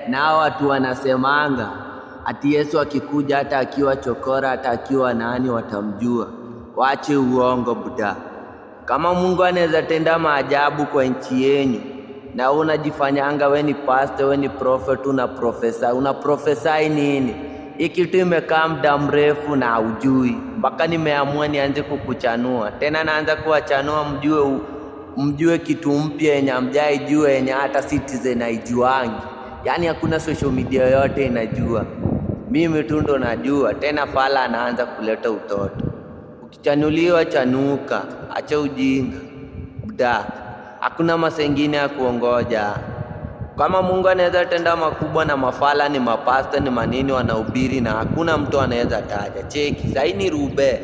Na watu wanasemanga ati Yesu akikuja hata akiwa chokora hata akiwa nani watamjua. Wache uongo buda. Kama Mungu anaweza tenda maajabu kwa nchi yenyu na wewe unajifanyanga we ni pastor, we ni prophet, una profesa, una prophesy nini? Hii kitu imekaa muda mrefu na haujui, mpaka nimeamua nianze kukuchanua tena. Naanza kuwachanua mjue, mjue kitu mpya yenye hamjaijua, yenye hata Citizen haijuangi. Yaani hakuna social media yoyote inajua, mimi tu ndo najua. Tena fala anaanza kuleta utoto. Ukichanuliwa chanuka, acha ujinga buda. Hakuna masengine ya kuongoja. Kama Mungu anaweza tenda makubwa na mafala ni mapasta ni manini wanahubiri na hakuna mtu anaweza taja. Cheki, sahi ni Rube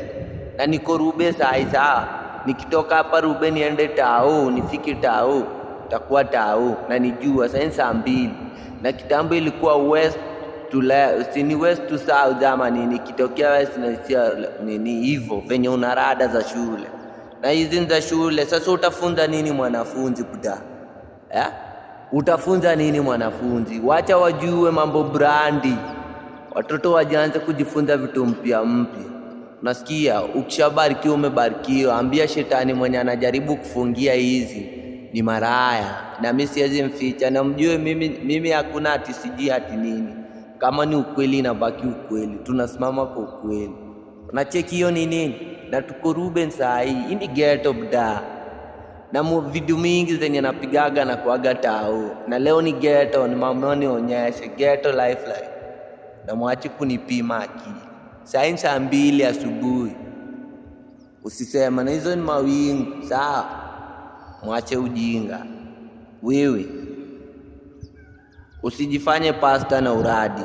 na niko Rube sahi sawa. Nikitoka hapa Rube niende tao, nifike tao, takuwa tao na nijua sahi ni saa 2. Na kitambo ilikuwa west to left, si ni west to south ama nini, nikitokea west na nini hivyo venye una rada za shule. Na hizi ni za shule, sasa utafunza nini mwanafunzi buda? Eh? Utafunza nini mwanafunzi? Wacha wajue mambo brandi, watoto wajianze kujifunza vitu mpya mpya. Unasikia, ukishabarikiwa umebarikiwa. Ambia shetani mwenye anajaribu kufungia hizi ni maraya, na mimi siwezi mficha, na mjue mimi hakuna ati sijui ati nini. Kama ni ukweli inabaki ukweli, tunasimama kwa ukweli. Unacheki hiyo ni nini? Na tuko Ruben saa hii, hii ni ghetto bda na video mingi zenye napigaga na kuaga tao, na leo ni ghetto, ni mama nionyeshe ghetto life life, na mwache kunipima akili. Saa hii ni saa 2 asubuhi, usisema na hizo ni mawingu sawa. Mwache ujinga wewe, usijifanye pasta na uradi.